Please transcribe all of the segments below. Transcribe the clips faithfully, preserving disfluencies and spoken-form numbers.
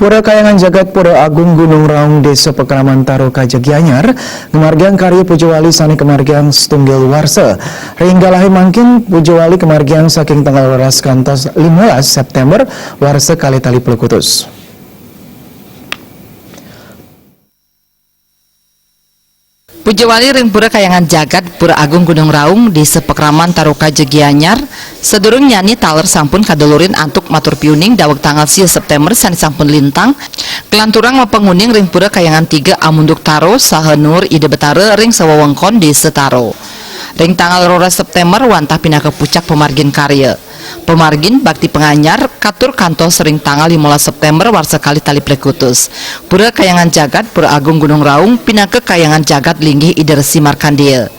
Pura Kayangan Jagat Pura Agung Gunung Raung Desa Pakraman Taro Kaja Gianyar ngamargiang karya pujawali sane kamargiang setunggal warsa. Ring galahe mangkin pujawali kamargiang saking tanggal rolas kantos limolas September warsa kalih tali plekutus. Pujawali ring Pura Kayangan Jagat, Pura Agung Gunung Raung, Desa Pakraman Taro Kaja Gianyar, sadurung nyane taler sampun kadulurin antuk matur piuning daweg tanggal sia September sane sampun lintang, kalanturang mapanguning ring Pura Kayangan Tiga amunduk Taro saha nuur Ida Betara ring sawewengkon Desa Taro. Ring tanggal rolas September wantah pinaka pucak pamargin karya. Pamargin bakti panganyar katur kantos ring tanggal limolas September warsa kalih tali plekutus. Pura Kayangan Jagat, Pura Agung Gunung Raung, pinaka kayangan jagat linggih Ida Resi Markandeya.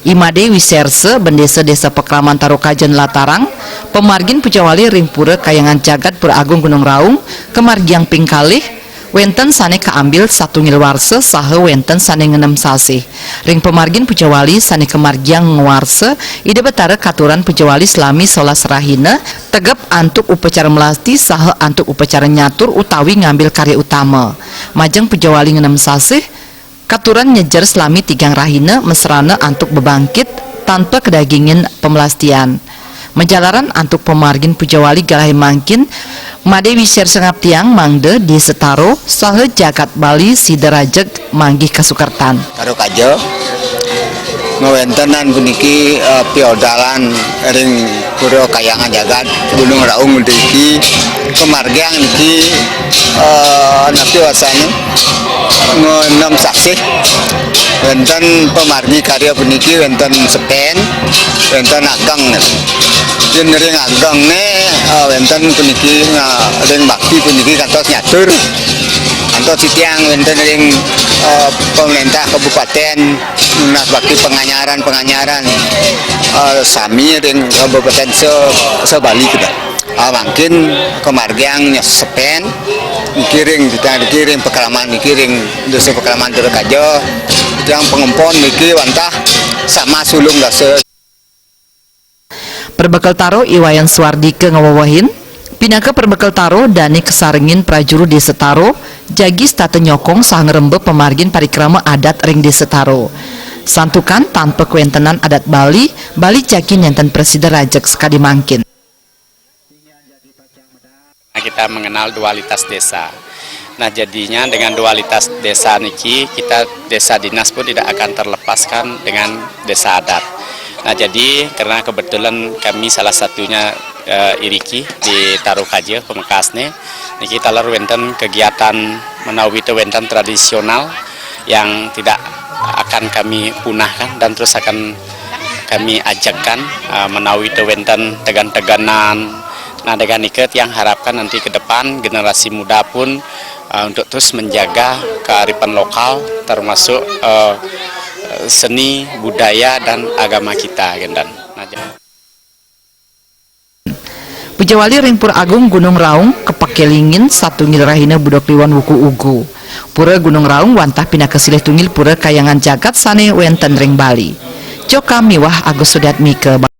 I Made Wisersa, Bendesa Desa Pakraman Taro Kaja nlatarang, pamargin pujawali ring Pura Kayangan Jagat, Pura Agung Gunung Raung, kamargiang ping kalih, wenten sane kaambil satunggal warsa saha wenten sane ngenem sasih. Ring pamargin pujawali sane kamargiang ngwarsa, Ida Betara katuran pujawali salami solas rahina, tegep antuk upacara melasti saha antuk upacara nyatur utawi ngambil karya utama. Majeng pujawali ngenem sasih, katuran nyejer salami tigang rahina masrana antuk bebangkit tanpa kadagingin pamelastian. Majalaran antuk pamargin pujawali galahe mangkin, Made Wisersa ngaptiang mangda Desa Taro saha jagat Bali sida rajeg manggih kasukertan. Taro Kaja, ngawentenan puniki, eh, piodalan ring Pura Kayangan Jagat Gunung Raung puniki, pamargiang niki, eh, napi wasane, ngenem sasih. Wenten pamargi karya puniki, wenten sepen, wenten ageng. Yen ring agengne, eh, wenten puniki, nga-, ring bakti puniki kantos nyatur. Kantos titiang wenten ring, eh, pemerintah kabupaten nunas bakti panganyaran-panganyaran, eh, sami ring kabupaten se-, se-Bali kita. Ah, mangkin kamargiang nyesepen, niki ring, titiang niki ring Pakraman, niki ring Dusun Pakraman Taro Kaja, titiang pangempon niki wantah sama sulung dasa. Perbekel Taro I Wayan Suardika ngawewehin, pinaka perbekel Taro dane kasarengin prajuru Desa Taro, jagi setata nyokong saha ngrembeb pamargin parikrama adat ring Desa Taro. Santukan tanpa kawentenan adat Bali, Bali jagi nenten prasida rajeg sakadi mangkin. Nah, kita mengenal dualitas desa. Nah, jadinya dengan dualitas desa niki, kita desa dinas pun tidak akan terlepaskan dengan desa adat. Nah, jadi karena kebetulan kami salah satunya, eh, iriki di Taro Kaja Pamekasne, niki taler wenten kegiatan menawi te wenten tradisional yang tidak akan kami punahkan dan terus akan kami ajakkan, eh, menawi te wenten tegan-teganan. Nah, dengan nika tiang harapkan nanti ke depan generasi muda pun, eh, untuk terus menjaga kearifan lokal, termasuk, eh, seni, budaya, dan agama kita, Gendan. Nah, ja- Pujawali ring Pura Agung Gunung Raung kapakelingin satunggal rahina Buda Kliwon wuku ugu. Pura Gunung Raung wantah pinaka silih tunggil pura kayangan jagat sane wenten ring Bali. Joka miwah Agus Sudiatmika.